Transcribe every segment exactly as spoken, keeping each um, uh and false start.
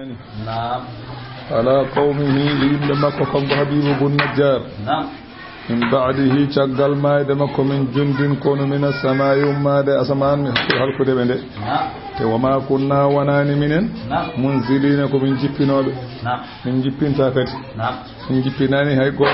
Naam. Ala qawmihi, e yimɓe makko, kanko Habibu bun Najjar. Naam. Min ba'dihi, caggal maayde makko, min jundin konu mina samaa'i, ummaade asamaan, mi halkude ɓe nde. Naam. Te wa ma kunna, wonani minen, Naam. munzilina, ko min jippinooɓe. Naam. Min jippinta kadi. Naam. Min jippinani hay gooto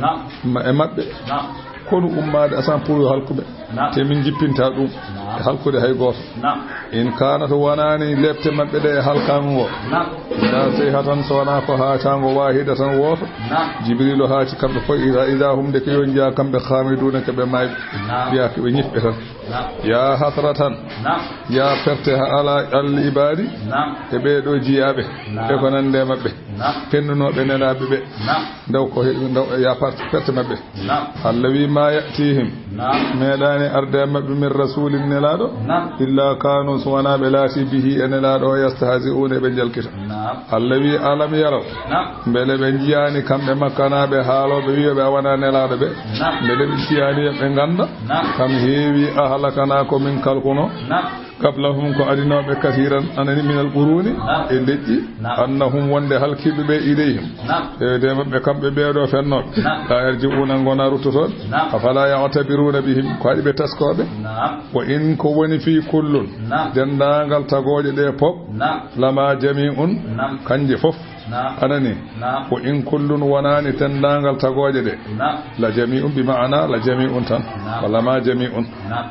Naam. ma-, e maɓɓe. Naam. Konu ummaade asamaan pour yo halkuɓe. Naam. Te min jippinta ɗum Naam. e halkude hay gooto. Naam. In kaana, to wonani lepte maɓɓe ɗe e halkaango ngo. Naam. Illa sayhatan, so wonaa ko haataango waahida tan wooto. Naam. Jibrilu haati kamɓe fof, ida, ida hum, nde ke yo njiya kamɓe, khamiduna, ke ɓe maayɓe. Naam. Mbiya ke ɓe ñifɓe tan. Naam. Ya hasratan. Naam. Ya perte ha ala al ibadi. Naam. E ɓee ɗo jiyaaɓe. Naam. E ko nande maɓɓe. Naam. Pennunooɓe nelaaɓe ɓe. Naam. Ndaw ko he-, ndaw ya part-, perte maɓɓe. Naam. Allah wi ma ya'tihim. Naam. Meeɗaani arde e maɓɓe min rasulin nelaaɗo. Naam. Illa kanu, so wonaa ɓe laati bihi e nelaaɗo o yastahzi'una ɓe jalkita. Naam. Allah wi alam yaraw. Naam. Mbele ɓe njiyaani kamɓe makkanaaɓe haalooɓe wi'ooɓe a wonaa nelaaɗo ɓe. Naam. Mbele ɓe njiyaani yo ɓe ngannda. Naam. Kam heewi ahlakana ko min kalkuno. Naam. Qablahum ko adinooɓe kasiran anani minal quruni Naam. e leƴƴi. Naam. Annahum wonde halkiiɓe ɓe ilayhim. Naam. E de maɓɓe kamɓe ɓeeɗo fennooɓe. Naam. La yarji'una ngona ruttotooɓe. Naam. Afala ya'tabiruna bihim ko haɗi ɓe taskooɓe. Naam. Wa in ko woni fii kullun. Naam. Denndaangal tagooje ɗe pop. Naam. Lama jami'un Naam. kanje fof. Naam. Anani. Naam. Wa in kullun wonani denndaangal tagooje ɗe. Naam. La jami'un bi ma'ana la jami'un tan. Naam. Walla ma jami'un. Naam.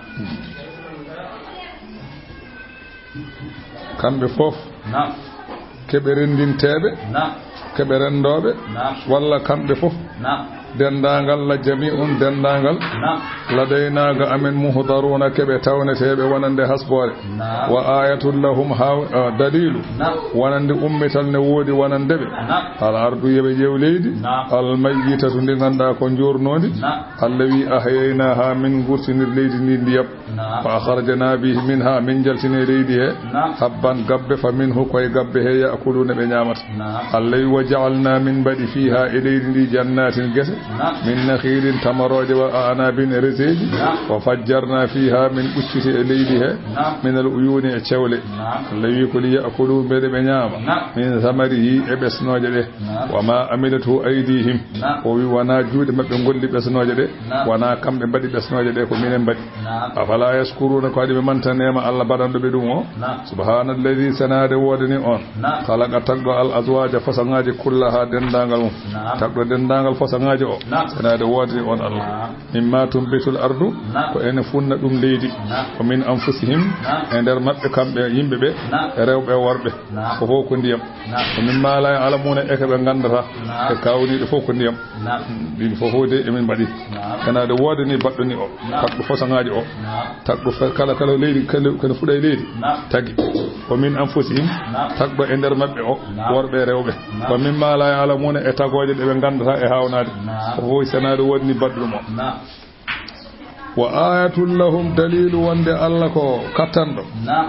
Kamɓe fof Naam. keɓe renndinteeɓe, Naam. keɓe renndooɓe, Naam. walla kamɓe fof Naam. denndaangal la jami'un denndaangal Naam. ladaynaa ga amen muhdaruuna keɓe tawneteeɓe wonande hasboore. Naam. Wa ayatun lahum haw-, ah, daliilu Naam. wonande ummital ne woodi wonande ɓe. Naam. Al ardu yeɓe ƴeew leydi Naam. al mayyitatu ndi ngannduɗaa ko njoornoondi. Naam. Allah wi ahyaynaaha min ngurtinir leydi ndi ndiyam. Naam. Fa akhrajna bihi minha, min jaltini e leydi he Naam. habban gabbe, fa minhu koye gabbe he ya'kuluna ɓe ñaamata. Naam. Allah wi wa ja'alna min mbaɗi fiha e leydi ndi jannatin gese Naam. min nakhilin tamarooje wa a'nabin e reseeji Naam. wa fajjarna fiha min ɓucciti e leydi he Naam. min al uyuni e cewle. Naam. Allah wi ko li ya'kulu mbele ɓe ñaama Naam. min samarihi e ɓesnooje ɗe. Naam. Wa ma amilatu aydihim Naam. o wi wona juuɗe maɓɓe golli ɓesnooje ɗe Naam. wona kamɓe mbaɗi ɓesnooje ɗe ko minen mbaɗi. Naam. Afala yashkuruna ko haɗi ɓe mantaneema Allah baɗanɗo ɓe ɗum o. Naam. Subhanalladhi senaade woodani on. Naam. Khalaqa tagɗo al azwaja façon ngaaji kullaha denndaangal mum. Naam. Tagɗo denndaangal façon ngaaji o. Naam. Senaade woodani on Allah. Naam. Mimma tumbitul ardu Naam. ko ene funna ɗum leydi. Naam. Ko min anfusihim Naam. e nder maɓɓe kamɓe yimɓe ɓe Naam. e rewɓe e worɓe. Naam. Ko fof ko ndiyam. Naam. Ko mimma la ya'lamuna e ko ɓe nganndata. Naam. E kawniiɗo fof ko ndiyam. Naam. Ɗin fof fof de emin mbaɗi. Naam. Senaade woodani baɗɗo ni o. Naam. Tagɗo façon ngaaji o. Naam. Tagɗo fe-, kala kala leydi, kala, kala fuɗa e leydi. Naam. Tagi. Ko min anfusihim. Naam. Tagɗo e nder maɓɓe o. Naam. Worɓe e rewɓe. Naam. Ko mimma la ya'lamuna e tagooje ɗe ɓe nganndata e haawnaade. Naam. Ko fof senaade woodani baɗɗo ɗum o. Naam. Wa ayatun lahum, daliilu wonde Allah ko kattanɗo. Naam.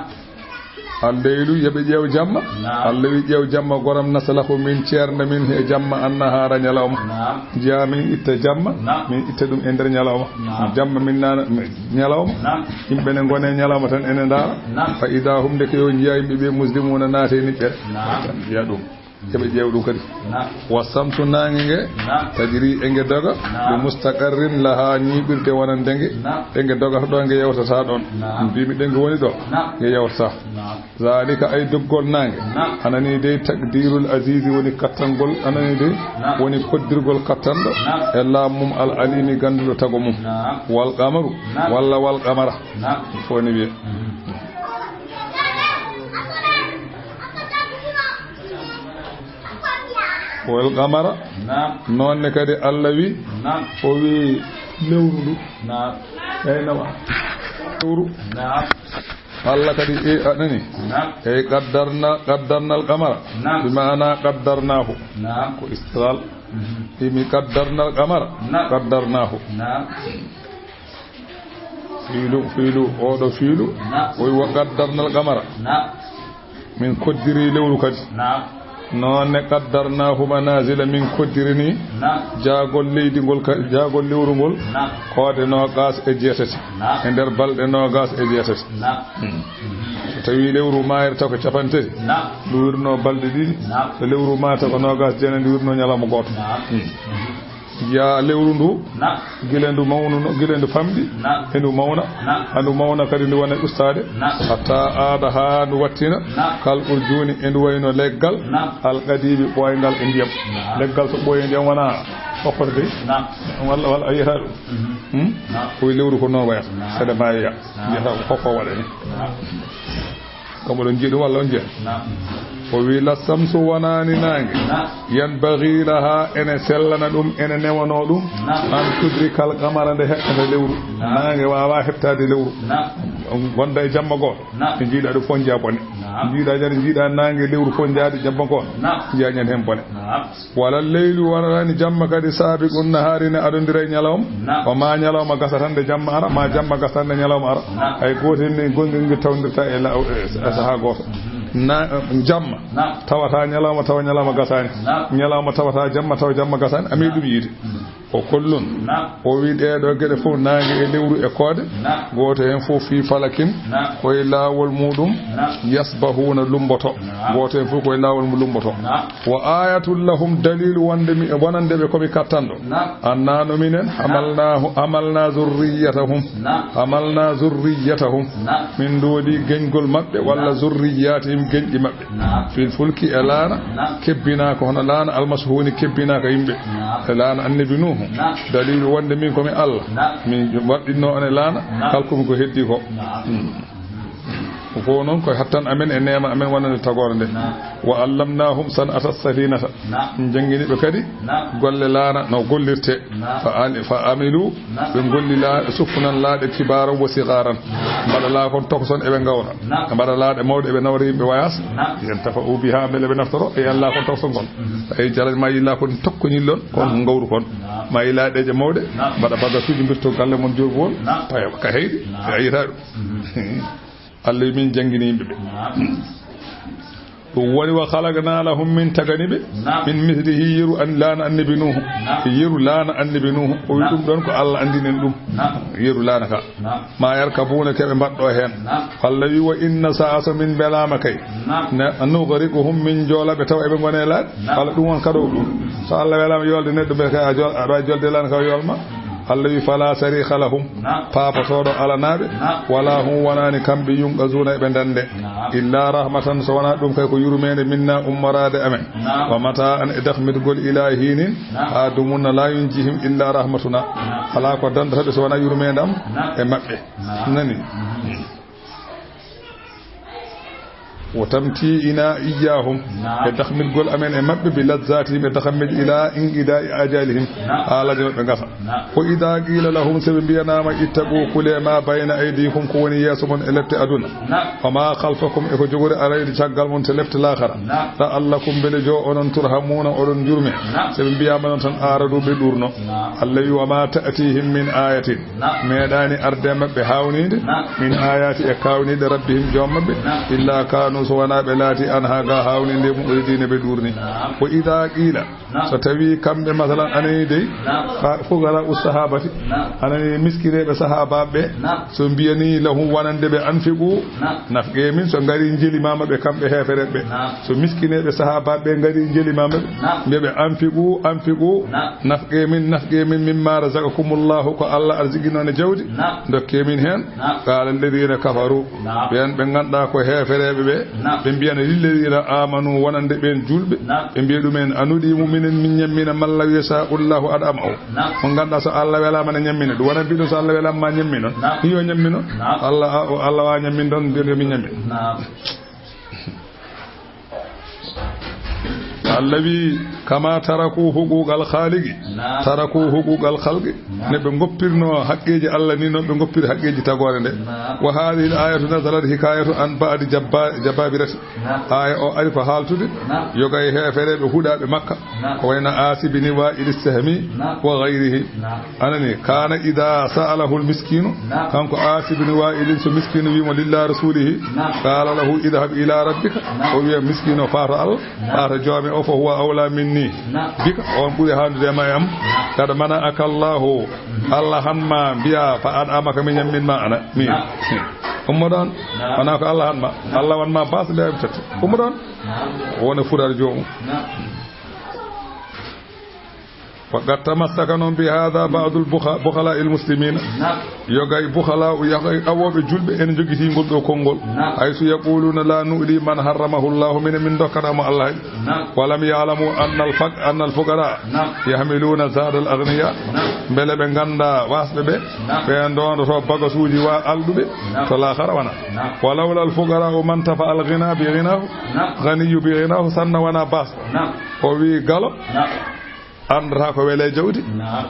Al leylu, yo ɓe ƴeew jamma. Naam. Allah wi ƴeew jamma goram naslahu min ceernda min he jamma annahaara ñalawma. Naam. Njiya min itta jamma, Naam. min itta ɗum e nder ñalawma. Naam. Jamma min nana ñalawma. Naam. Yimɓe ne ngone ñalawma tan ene ndaara. Naam. Fa ida hum, ndeke yo njiya yimɓe ɓe muslimuuna naate e niɓɓere. Naam. Njiya ɗum. Keɓe ƴeew ɗum kadi. Naam. Wa samsu, naange nge, Naam. tajri, e nge doga, Naam. li mustaqarrin laha, ñiiɓirde wonande nge, Naam. e nge dogata ɗo nge yewtata ɗon. Naam. Mbimi ɗe nge woni ɗo, Naam. nge yewtata. Naam. Zalika, ay doggol naange. Naam. Anani dey taqdirul azizi woni kattangol, anani dey Naam. woni koddirgol kattanɗo, Naam. e laam mum al alimi gannduɗo tago mum. Naam. Wal qamaru, Naam. walla wal qamara. Naam. Fof ne wiye. Mhm. Wal qamara. Naam. Noon ne kadi Allah wi. Naam. O wi lewru ndu. Naam. Eyyi, nawa. Lewru. Naam. Allah kadi, e, a nani? Naam. Eyyi, qaddarna, qaddarna al qamara. Naam. Bi maana qaddarnahu. Naam. Ko istiqlal. Mhm. Imi qaddarna al qamara. Naam. Qaddarnahu. Naam. Fiilu, fiilu, oɗo fiilu. Naam. O wi wa qaddarna al qamara. Naam. Min koddiri lewru kadi. Naam. Noon ne qaddarnahu manazila, min koddirini Naam. jaagol leydi ngol ka-, jaagol lewru ngol. Naam. Koode noogaas e jeetati. Naam. E nder balɗe noogaas e jeetati. Naam. Hmm. Mhm. Tawi lewru maayata ko cappanɗe tati. Naam. Ndu wirno balɗe ɗiɗi. Naam. So lewru maayata ko noogaas e jeenayi, ndu wirno ñalawma gooto. Naam. Hmm. Yaa lewru ndu, naam, gila ndu mawnuno, gila ndu famɗi, naam, e ndu mawna, naam, haa ndu mawna kadi ndu wona e ustaade, naam, hatta aada haa ndu wattina, naam, kal urjuuni e ndu wayno leggal, naam, al qadiimi ɓooyngal e ndiyam. Naam. Leggal so ɓooyi e ndiyam wona hokkata de. Naam. Walla, walla a yiyata ɗum. Mhm. Hmm? Naam. Ko lewru ko noon wayata. Naam. Saɗa maayi ya. Naam. Mbiyata ko hokko waɗani. Naam. Kam oɗon njiya ɗum walla on njiya? Naam. O wi la samsu wonaani naange. Naam. Yanbaghi laha ene sellana ɗum, ene newano ɗum. Naam. An tudrikal qamara nde heɓtata lewru. Naam. Naange waawa heɓtaade lewru. Naam. On gonda e jamma gooto. Naam. Ɓe njiiɗa ɗum fof njiya bone. Naam. Njiiɗa jare njiiɗa naange lewru fof njaade jamma gooto. Naam. Njiya ñande heen bone. Naam. Wala leylu wonanaani jamma kadi saabiqun nahaari ne adondira e ñalawma. Naam. O ma ñalawma gasa tan nde jamma ara, ma jamma gasa tan nde ñalawma ara. Naam. Hay gooto heen ne gonɗi ngi tawndirta e la-, e sahaa gooto. Mhm. Na, jamma, naam, tawata ñalawma, tawa ñalawma gasaani. Naam. Ñalawma tawata jamma, tawa jamma gasaani. A meeɗi ɗum yiide. Mhm. O kullun. Naam. O wi ɗee ɗoo geɗe fof, naange e lewru e koode, naam, gooto heen fof fii falakin, naam, koye laawol muuɗum, naam, yasbahuuna, lumboto. Naam. Gooto heen fof koye laawol mum lumboto. Naam. Wa ayatun lahum, daliilu wonde mi, wonande ɓe ko mi kattanɗo. Naam. Annaa no minen, naam, hamalnaahu, hamalnaa zurriyatahum. Naam. Hamalnaa zurriyatahum. Naam. Min ndoodi geñgol maɓɓe, walla, naam, zurriyatihim, geñɗi maɓɓe. Naam. Fil fulki e laana, naam, kebbinaaka hono laana almasuhuuni kebbinaaka yimɓe. Naam. E laana annabi Nuuhu. Naam. Daliilu wonde min ko mi Allah. Naam. Mi waɗɗinno on e laana, naam, kalkumi ko heddi ko. Naam. Hmm. Ko fof noon ko hattan amen e neema amen wonande tagoore nde. Naam. Wa allamnahum san'ata safinata. Naam. Min janngini ɓe kadi, naam, golle laana no gollirte. Naam. Fa an-, fa amilu, naam, ɓe golli la-, suffunan laaɗe kibaaran wa sigaaran. Naam. Mbaɗa laakon tokson eɓe ngawra. Naam. Mbaɗa laaɗe mawɗe eɓe nawra yimɓe wayaas. Naam. Yantafa'u biha, mbele ɓe naftoro e yan laakon tokson kon. Mhm. Tawi jarañ ma yi laakon tokkoñillon kon, naam, ngawru kon. Naam. Ma yi laaɗeeje mawɗe, naam, mbaɗa bagasuuji mbirto galle mon joobuwol. Naam. Tawi ka heyɗi, naam, a yiyata ɗum. Mhm. Allah wi min janngini yimɓe ɓe. Naam. Ɗum woni wa khalaqna lahum, min tagani ɓe, naam, min mislihi, yeru an laana annabi Nuuhu. Naam. Yeru laana annabi Nuuhu. O wi, naam, ɗum ɗon ko Allah anndinen ɗum. Naam. Yeru laana ka. Naam. Ma yarkabuuna, keɓe mbaɗɗo heen. Naam. Allah wi wa inna sa'a, so min mbelaama kay. Naam. Ne nughriquhum, min joola ɓe tawa eɓe ngona e laaɗe. Naam. Allah ɗum won kaɗo ɗum. So Allah welaama yolde neɗɗo ɓe kay a jol-, aɗa waawi jolde laana ka o yolma. Allah wi, fala sarikha lahum, naam, paapotooɗo alanaaɓe, naam, wala hum wonaani kamɓe, yunqazuuna eɓe ndannde, naam, illa rahmatan, so wonaa ɗum kay ko yurmeende, minna ummoraade amen, naam, wa mata'an e dakmitgol ila hinin, naam, haa dumunna, la yunjihim illa rahmatuna, naam, alaa ko danndata ɓe so wonaa yurmeende am, naam, e maɓɓe. Naam. Nani? Mhm. Wa tamti'ina iyyahum, naam, e dakmitgol amen e maɓɓe, bi lazzatihim, e dakammeeji, ila inqida'i ajalihim, naam, haa laaje maɓɓe ngasa. Naam. Wa idha qila lahum, so ɓe mbiyanaama, ittaqu, kule ma bayna aydikum, ko woni yeeso mon e lepte aduna. Naam. Wa ma khalfakum, e ko jogori arayde caggal mon to lepte laakara. Naam. La'allakum, mbele jo onon, turhamuna, oɗon njurme. Naam. So ɓe mbiyaama noon tan, aradu, ɓe ɗuurno. Naam. Allah wi, wa ma ta'tihim min ayatin, naam, meeɗaani arde maɓɓe haawniinde, naam, min ayaati e kaawniiɗe rabbihim joom maɓɓe, naam, illa kaanu, so wonaa ɓe laati, anha ga haawniinde mum, uridiina, ɓe ɗuurni. Naam. Wa idha qila, naam, so tawi kamɓe masalan anani dey, naam, fa-, fugara us sahabati, naam, anani miskineeɓe sahaabaaɓe ɓe, naam, so mbiyani lahum wonande ɓe anfiqu, naam, nafqe min, so ngari njeli ma maɓɓe kamɓe heefereɓe ɓe. Naam. So miskineeɓe sahaabaaɓe ɓe ngari njeli ma maɓɓe, naam, mbiya ɓe anfiqu, anfiqu, naam, nafqe min, nafqe min, mimma razaqakumullahu, ko Allah arziqino ne jawdi, naam, dokke min heen. Naam. Qala alladhina kafaru, naam, ɓeen ɓe ngannduɗaa ko heefereeɓe ɓe, naam, ɓe mbiyana lilladhina amanu, wonande ɓeen juulɓe, naam, ɓe mbiya ɗumen, anut'imu, minen min ñammina, man law yasha'ullahu at'amahu. Naam. Mo ngannduɗaa so Allah welaama ne ñammina ɗum. Wona mbiɗon so Allah welaama ma ñamminon. Naam. Yo ñammino. Naam. Allah, o Allah wa ñammin ɗon, mbiɗon yo min ñammin. Naam. Allah wi, kama taraku huquqal khaliqi, naam, taraku huquqal khalqi. Naam. Ne ɓe ngoppirno haqqeeji Allah ni, noon ɓe ngoppiri haqqeeji tagoore nde. Naam. Wa hadhihi al-ayatu nazalat hikayatu an ba'di jabba-, jabbabirati. Naam. Aaya o ari ko haaltude, naam, yoga e heefereeɓe huɗaaɓe Makka. Naam. Ko wayno Aasi bini Wa'il Sahmi, naam, wa ghayrihi. Naam. Anani, kana idha sa'alahu al-miskinu, naam, kanko Aasi bini Wa'ilin, so miskino wiimo lilla rasulihi, naam, qala lahu idhhab ila rabbika, naam, o wiya miskino faato Allah, naam, faato joome o. فهو أولى مني. Naam. Bika, on ɓuri haanude e ma e am. Naam. قد منعك الله. Mhm. Allah han ma mbiya fa aɗa ama ka mi ñammin ma ana. Mi. Naam. Ummo ɗon. Naam. Wona ko Allah han ma. Naam. Allah wan ma baas nde am tati. Ummo ɗon. Naam. Wona fuɗar joomum. Naam. وقد تمسك نون بهذا بعض البخ-، بخلاء المسلمين. Naam. Yogay bukhalaa u, yogay awooɓe julɓe en njogitii ngol ɗoo konngol. Naam. حيث يقولون لا نؤتي من حرمه الله, minen min ndokkataa mo Allah haɗi. Naam. ولم يعلموا أن الفق-، أن الفقراء. Naam. يحملون زاد الأغنياء. Naam. Mbele ɓe nganndaa waasɓe ɓe, naam, ɓe ndoondotoo bagasuuji wa alɗuɓe, naam, to laakara wona. Naam. ولولا الفقراء ما انتفع الغني بغناه. Naam. غني بغناه, sanno wona baas. Naam. O wi galo. Naam. Anndata ko wele jawdi. Naam.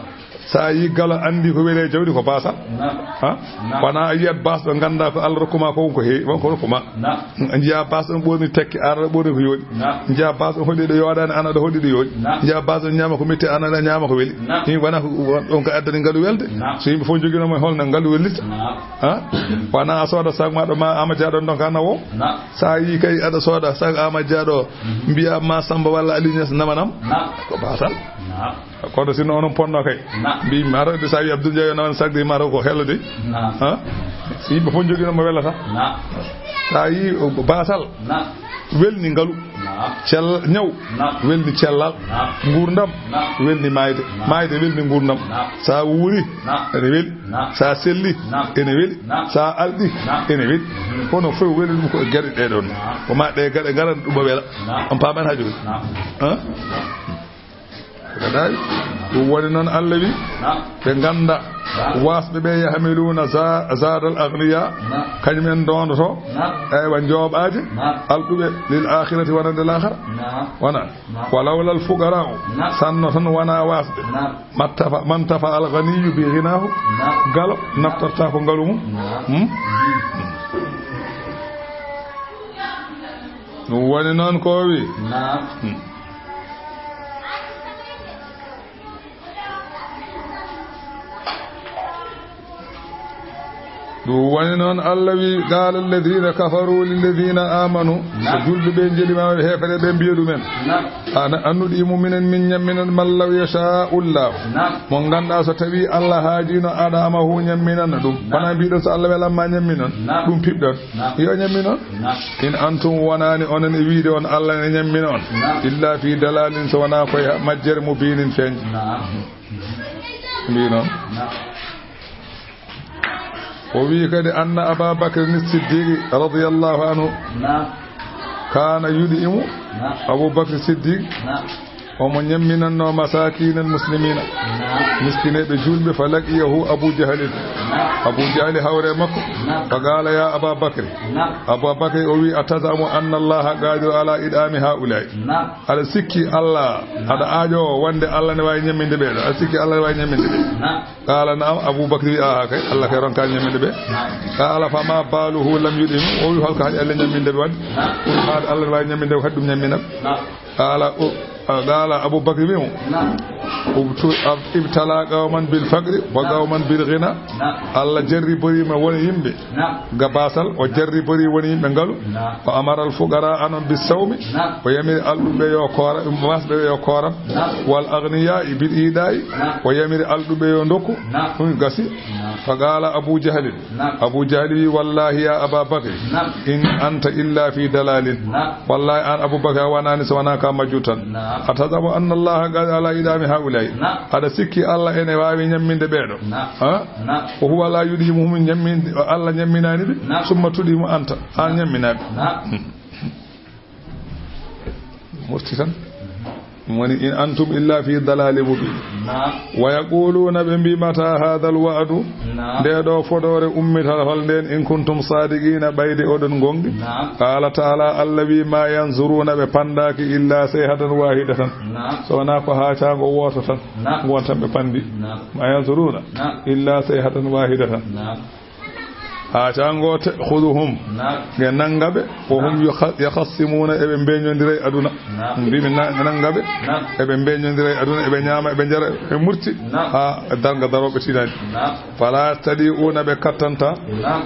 Sa yi galo anndi ko wele jawdi ko baasal. Naam. Ha? Naam. Wona a yiyat baas ɗo ngannda ko Allah rokkuma ko, ko heewi, won ko rokkuma. Naam. Njiya baas ɗon ɓorni tekki, ara ɓorni ko yooɗi. Naam. Njiya baas ɗon hoɗi ɗo yooɗani, ana ɗo hoɗi ɗo yooɗi. Naam. Njiya baas ɗon ñaama ko metti, ana ɗo ñaama ko weli. Naam. Ɗum wona ko, ɗon ko addani ngalu welde. Naam. So yimɓe fof joginoma holno ngalu wellita. Naam. Ha? Wona a sooda sac ma ɗo ma ama jaaɗo ɗon ka nawo. Naam. Sa yi kay aɗa sooda sac ama jaaɗo, mhm, mbiya ma Samba walla Aliou Niass namanam. Naam. Ko baasal. Naam. Kono sinno onon ponno kay. Naam. Mbi maro de sa wi Abdoul Ndiaye nawan sac de maro ko hella de. Naam. Ha? Si yimɓe fof jogino mo welata. Naam. Sa yi baasal. Naam. Welni ngalu. Naam. Cell ñaw. Naam. Welni cellal. Naam. Ngurdam. Naam. Welni maayde. Naam. Maayde welni ngurdam. Naam. Sa wuuri. Naam. Ene weli. Naam. Sa selli. Naam. Ene weli. Naam. Sa alɗi. Naam. Ene weli. Mhm. Kono fof weli ɗum ko e geɗe ɗe ɗon. Naam. Ko ma ɗe geɗe ngaran ɗum o wela. Naam. On paman ha joni. Naam. Ha? Ko ɗaɗi. Ɗum woni noon Allah wi. Naam. Ɓe ngannda. Naam. Waasɓe ɓe yahmiluuna za-, zaadal agniya. Naam. Kañum en ndoondoto. Naam. Eywa, njooɓaaje. Naam. Alɗuɓe lil akhirati wonande laakhara. Naam. Wona. Naam. Wa lawlal fuqaraa'u. Naam. Sanno tan wona waasɓe. Naam. Mattafa, man tafa al ghaniyu bi ghinahu. Naam. Galo naftorta ko ngalu mum. Naam. Hmm? Ɗum woni noon ko o wi. Naam. Hmm. Ɗum woni noon Allah wi, qala alladhina kafaru lilladhina amanu. Naam. Ko julɓe ɓe jeli ma heefere ɓe mbiya ɗumen. Naam. Ana annuɗi muminen min ñamminan man law yasha'u Allah. Naam. Mo ngannduɗaa so tawi Allah haajino aɗa ama hu ñamminana ɗum. Naam. Wona mbiɗon so Allah welamma ñamminon. Naam. Ɗum piɓɗon. Naam. Yo ñamminon. Naam. In antum wonani onon e wiide on Allah ne ñammina on. Naam. Illa fi dalalin so wona koye majjere mubinin feeñ. Naam. Mbi noon. Naam. O wi kadi anna Aba Bakr ni Siddiqi radiyallahu anhu. Naam. Kana yuɗi imu. Naam. Abu Bakr Siddiq. Naam. Omo ñamminanno masakinal muslimina. Naam. Miskineɓe julɓe fa laqiyahu Abu Jahlin. Naam. Abu Jahli hawre makko. Naam. Fa qala ya Aba Bakr. Naam. Abu Bakr o wi atazamu anna Allah qadiru ala idami haulai. Naam. Aɗa sikki Allah, naam, aɗa aajo wonde Allah ne wawi ñamminde ɓeɗo. Aɗa sikki Allah ne wawi ñamminde ɓe. Naam. Qala naam, Abu Bakr wi aha kay, Allah kay ronka ñamminde ɓe. Naam. Qala fama baluhu lam yuɗim, o wi holko haɗi Allah ñamminde ɓe wadde. Naam. Ɗum haɗa Allah ne wawi ñamminde ɓe kadi ɗum ñammina. Naam. Qala, o, qala Abu Bakr wi mo. Naam. Ubtu-, ab-, ibtala qawman bil faqri wa, naam, qawman bil ghina. Naam. Allah jarriborima won yimɓe. Naam. Ga basal, o jarribori won yimɓe ngalu. Naam. Wa amara al fuqara anon bis sawmi. Naam. O yamiri alɗuɓe yo koora, wasɓe yo kooram. Naam. Wal aghniya bil ida'i. Naam. O yamiri alɗuɓe yo ndokku. Naam. Ɗum gasi. Naam. Fa qala Abu Jahlin. Naam. Abu Jahli wi, wallahi ya Aba Bakri, naam, in anta illa fi dalalin. Naam. Wallahi an Abu Bakr a wonani so wona ka majjur tan. Naam. Atazamu anna Allah qad ala idami haulai. Naam. Aɗa sikki Allah ene wawi ñamminde ɓeɗo? Naam. Ha? Naam. Wa huwa la yudimuhum, ñamminde, Allah ñamminani ɓe. Naam. Summa tudimu anta, an, naam, ñamminaɓe. Naam. Hmm. Mofti tan. Ɗum woni, in antum illa fi dalali mubin. Naam. Wa yaquluna, ɓe mbi, mata hadha al wa'du? Naam. Nde ɗo fodore ummital hol nden, in kuntum sadiqina, ɓayde oɗon gonɗi? Naam. Qala ta'ala, Allah wi, ma yanzuruna, ɓe pandaki illa sayhatan wahidatan. Naam. So wona ko haacaango wooto tan. Naam. Ngon tan ɓe pandi. Naam. Ma yanzuruna, naam, illa sayhatan wahidatan. Naam. Haa caango te, khuduhum. Naam. Nge nannga ɓe, wa hum, naam, yukha-, yakhassimuna, eɓe mbeñondira e aduna. Naam. Mbi mi na-, nannga ɓe, naam, eɓe mbeñondira e aduna, eɓe ñaama, eɓe njara, eɓe murti. Naam. Haa darnga darooɓe tinani. Naam. Fala yastadi'una, ɓe kattanta. Naam.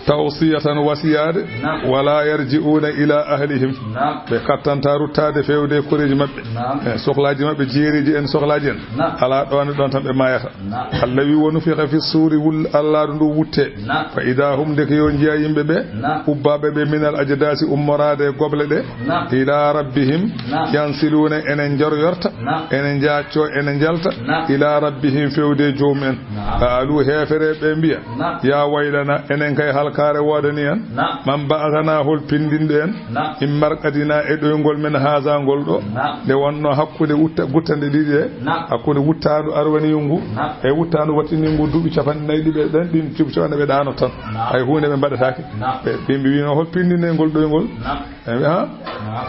Tawsiyatan, wasiyaade. Naam. Wala yarji'una ila ahlihim. Naam. Ɓe kattanta ruttaade fewde koreeji maɓɓe. Naam. E sohlaaji maɓɓe, jeereeji en, sohlaaji en. Naam. Alaa ɗoon e ɗoon tan ɓe maayata. Naam. Allah wi, "Wa nufixa fi suuri", wul-, Allaaɗo ndu wutte. Naam. Fa idaa hum, ndeke yo njiya yimɓe ɓe. Naam. Ubbaaɓe ɓe, minal ajdaasi, ummoraade e goble ɗe. Naam. Ila rabbihim. Naam. Yansiluuna, ene njoryorta. Naam. Ene njaaccoo, ene njalta. Naam. Ila rabbihim, fewde joomum en. Naam. Qaalu, heefereeɓe ɓe mbiya, Naam. "Ya waylana, enen kay halkaare woodani en. Naam. Man ba'athana, hol pinndinɗo en? Naam. Min marqadina, e ɗoyngol men, haaza, ngol ɗo." Naam. Nde wonnoo hakkunde wutta-, guttande ɗiɗi ɗe, Naam. hakkunde wuttaandu arwaniyu ngu, Naam. e wuttaandu wattiniyu ngu duuɓi capanɗe nayi ɗi ɓe ɗan, ɗin duuɓi capanɗe ɓe ɗaano tan. Naam. Hay huunde ɓe mbaɗataake. Naam. Ɓe, ɓe mbi wino, "Hol pinndinɗo en ngol ɗoyngol?" Naam. Ɓe mbi, "Ha?" Naam.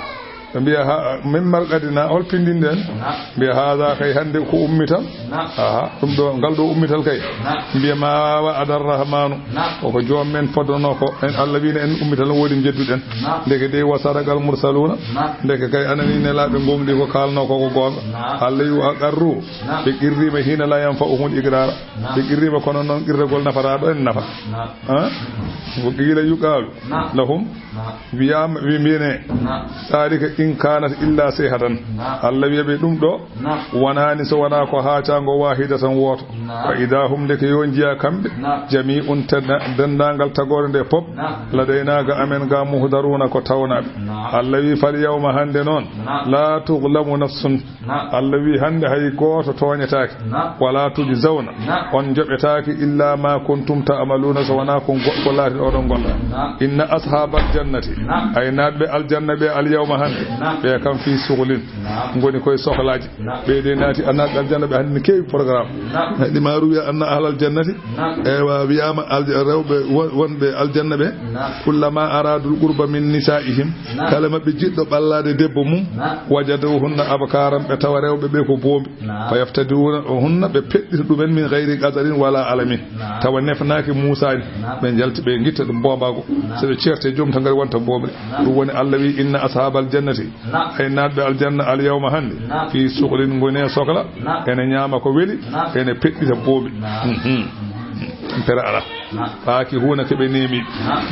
Ɓe mbiya, "Ha, min marqadina, hol pinndinɗo en?" Naam. Mbiya, "Haaza kay hannde ko ummital." Naam. Aha, ɗum ɗo, ngal ɗo ummital kay. Naam. Mbiya, "Ma wa'ada arrahmanu." Naam. Koko joom men foddono ko. En Allah wino en ummital no woodi jedduɗen. Naam. Ndeke de wa sadaqal mursaluna. Naam. Ndeke kay anani nelaaɓe gomɗi ko kaalno ko, ko goonga. Naam. Allah yu aqarru. Naam. Ɓe qirrima hina la yanfa'uhum iqrara. Naam. Ɓe qirrima kono noon qirragol nafata ɗo en nafa. Naam. Ha? Ko qila yuqalu Naam. lahum. Naam. Wiyaama, wi mbiyene, Naam. Zaalika in kaanat illa sayhatan. Naam. Allah wiya ɓe ɗum ɗo, Naam. wonaani so wonaa ko haacaango waahidatan wooto. Naam. Fa idaa hum, ndeke yo njiya kamɓe, Naam. jamii'un, tedda-, denndaangal tagoore nde pop, Naam. ladaynaa ga amen ga muhdaruuna ko tawnaaɓe. Naam. Allah wi fal yawma hannde noon, Naam. laa tuzlamu nafsun. Naam. Allah wi hannde hay gooto tooñetaake. Naam. Wala tujzawna. Naam. On njoɓetaake illa ma kuntum ta'maluuna, so wonaa ko go-, ko laati oɗon golla. Naam. Inna ashaabal jannati. Naam. Ay naatɓe aljanna ɓe al yawma hannde. Naam. Ɓe kam fii sughlin. Naam. Ngoni koye sohlaaji. Naam. Ɓe de naati a naatɓe aljanna ɓe hannde ne keewi programme. Naam. Lima ruwiya anna ahlal jannati. Naam. Ewa wiyaama alja-, rewɓe won-, wonɓe aljanna ɓe. Naam. Kullama aradul qurba min nisaa'ihim. Naam. Kala maɓɓe jiɗɗo ɓallaade debbo mum. Naam. Wajaduhunna abkaran, ɓe tawa rewɓe ɓe ko boombi. Naam. Fa yaftadiuna hunna, ɓe peɗɗita ɗumen min gayri qadarin wala alamin. Naam. Tawa nefnaaki muusaani. Naam. Ɓe njalti ɓe ngitta ɗum boombago. Naam. So ɓe ceerte joom tan ngari wonta boomri. Naam. Ɗum woni Allah wi inna ashaabal jannati. Naam. Ay naatɓe aljanna al yawma hannde. Naam. Fii sughlin ngoni e sokla. Naam. Ene ñaama ko weli. Naam. Ene peɗɗita boombi. Naam. Mhm. Pere ala. Naam. Faaki huuna ke ɓe neemi. Naam.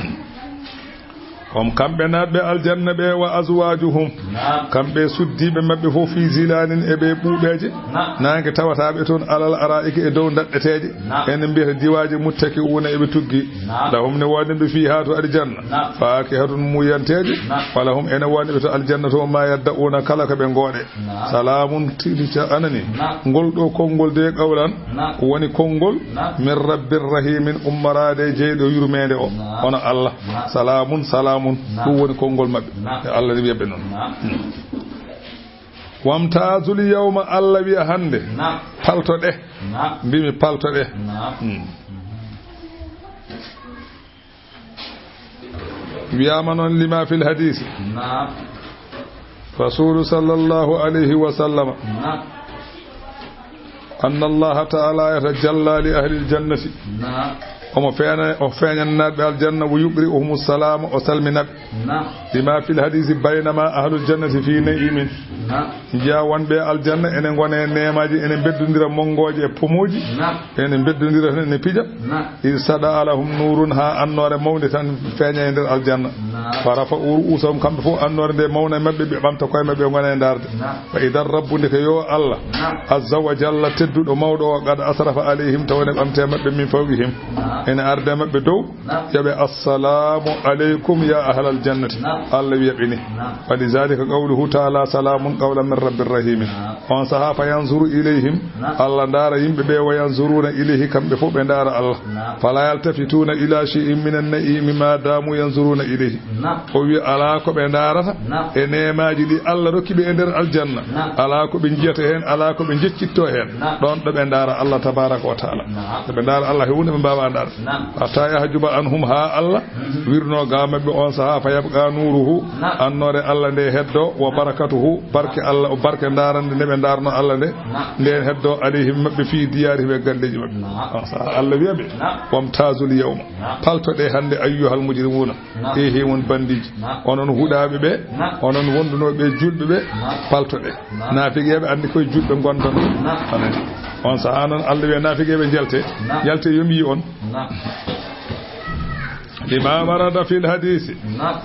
Hom kamɓe naatɓe aljanna ɓe wa azwaajuhum. Naam. Kamɓe suddiiɓe maɓɓe fof fii zilaalin e ɓe ɓuuɓeeje. Naam. Naange tawataaɓe toon alal araa'iki e dow ndaɗɗeteeje. Naam. Ene mbiyata diwaaje muttaki'uuna eɓe tuggi. Naam. Lahum ne woodi ɓe fii haa to aljanna. Naam. Faakihatun muuyanteeje. Naam. Wa lahum ene woodi ɓe to aljanna to maa yadda'uuna kala ko ɓe ngooɗe. Naam. Salaamun tili ta anani. Naam. Ngol ɗo konngol de qawlan. Naam. Woni konngol. Naam. Min rabbir rahimin ummoraade jeyɗo yurmeende o. Naam. Hono Allah. Naam. Salaamun, salaamun. Naam. Ɗum woni konngol maɓɓe. Naam. E Allah ne wiya ɓe noon. Naam. Hmm. Wamtaazul yawma, Allah wiya hannde. Naam. Paltoɗe. Naam. Mbimi paltoɗe. Naam. Hmm. Wiyaama noon lima fil hadiisi. Naam. Rasuulu sallallahu alayhi wa sallama. Naam. Anna Allaha ta'ala yatajalla li ahlil jannati. Naam. Omo feeña, o feeñan naatɓe aljanna, wo yuqri'uhumu salaama, o salmina ɓe. Naam. Lima fil hadiisi baynama ahlul jannati fi na'imin. Naam. Njiya wonɓe aljanna ene ngona e neemaaji, ene mbeddondira monngooje e pomooji. Naam. Ene mbeddondira tan, ene pija. Naam. Iz sada'a lahum nuurun, haa annoore mawnde tan feeña e nder aljanna. Naam. Fa rafa'u ru'uusahum, kamɓe fof annoore nde mawna e maɓɓe, ɓe ɓamta koye maɓɓe, ɓe ngona e ndaarde. Naam. Fa idar rabbu, ndeke yo Allah, Naam. azza wa jalla, tedduɗo mawɗo o, qad asrafa alayhim, tawa ene ɓamte maɓɓe, min fawqihim. Naam. Ene arde maɓɓe dow. Naam. Yaɓe, "Assalamu aleykum ya ahlal jannati." Naam. Allah wiya ɓe ni. Naam. Wa lidhalika qawluhu ta'ala, "Salamun qawlan min rabbir rahimin." Naam. On sahaa, fa yanzuru ilayhim. Naam. Allah ndaara yimɓe ɓe, wa yanzuruna ilayhi, kamɓe fof ɓe ndaara Allah. Naam. Fala yaltafituna ila shay'in minan na'imi ma damu yanzuruna ilayhi. Naam. O wi alaa ko ɓe ndaarata Naam. e neemaaji ɗi Allah rokki ɓe e nder aljanna. Naam. Alaa ko ɓe njiyata heen, alaa ko ɓe njeccittoo heen. Naam. Ɗoon ɗo ɓe ndaara Allah tabaraka wa ta'ala. Naam. Ɗo ɓe ndaara Allah, he huunde ɓe mbaawaa ndaar. Naam. Hatta yahjuba anhum, haa Allah Mhm. wirno ga maɓɓe on sahaa, fa yabqa nuuruhu, Naam. annoore Allah nde heddo, wa Naam. barakatuhu, barke Allah, o barke ndaarande nde ɓe ndaarno Allah nde, Naam. nden heddo alayhim maɓɓe fii diyaarihim e galleeji maɓɓe. Naam. On sahaa Allah wiya ɓe, Naam. "Wamtaazul yawma." Naam. Paltoɗe hannde, ayyuhal mujrimuuna. Naam. Eehe, won banndiiji. Naam. Onon huɗaaɓe ɓe, Naam. onon wondunooɓe e juulɓe ɓe, Naam. paltoɗe. Naam. Naafiqeeɓe anndi koye juulɓe ngondono. Naam. Anani. On sahaa noon, Allah wiya naafiqeeɓe njelte. Naam. Njelte yo mi yi on. Naam. لما ورد في الحديث. نعم.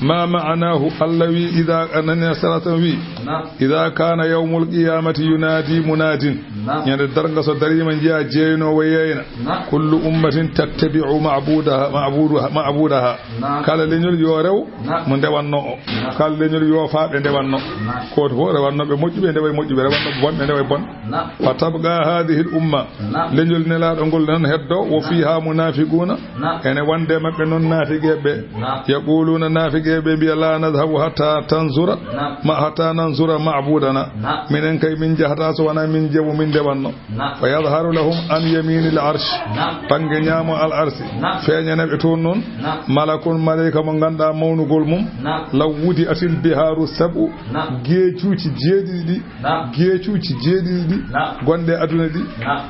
ما معناه؟ Allah wi, ida, anani salatan wi, نعم. إذا كان يوم القيامة ينادي مناد. نعم. Ñande darga so darima, njiya jeynoowo yeeyna. نعم. كل أمة تتبع معبودها، معبودها، معبودها. نعم. Kala leñol yo rew نعم. Mo ndewanno o. نعم. Kala leñol yo faa ɓe ndewanno. نعم. Gooto fof rewannooɓe moƴƴuɓe, ndewa e moƴƴuɓe, rewannooɓe bonɓe, ndewa e bonɓe. نعم. فتبقى هذه الأمة. نعم. Leñol Nelaaɗo ngol nan heddo, وفيها منافقون. نعم. Ene wonde maɓɓe noon naafiqeeɓe. نعم. يقولون, naafiqeeɓe mbiya, لا نذهب حتى تنظر. نعم. Ma, حتى ننظر معبودنا. نعم. Minen kay min njahataa so wonaa min njeewa min ndewanno. نعم. فيظهر لهم عن يمين العرش. نعم. Bannge ñaamo al arsi. نعم. Feeñana ɓe toon noon. نعم. ملك, maleyka mo ngannduɗaa mawnugol mum. نعم. لو وضعت البحار السبع. نعم. Geecuuji jeeɗiɗi ɗi. نعم. Geecuuji jeeɗiɗi ɗi. نعم. Gonɗe aduna ɗi. نعم.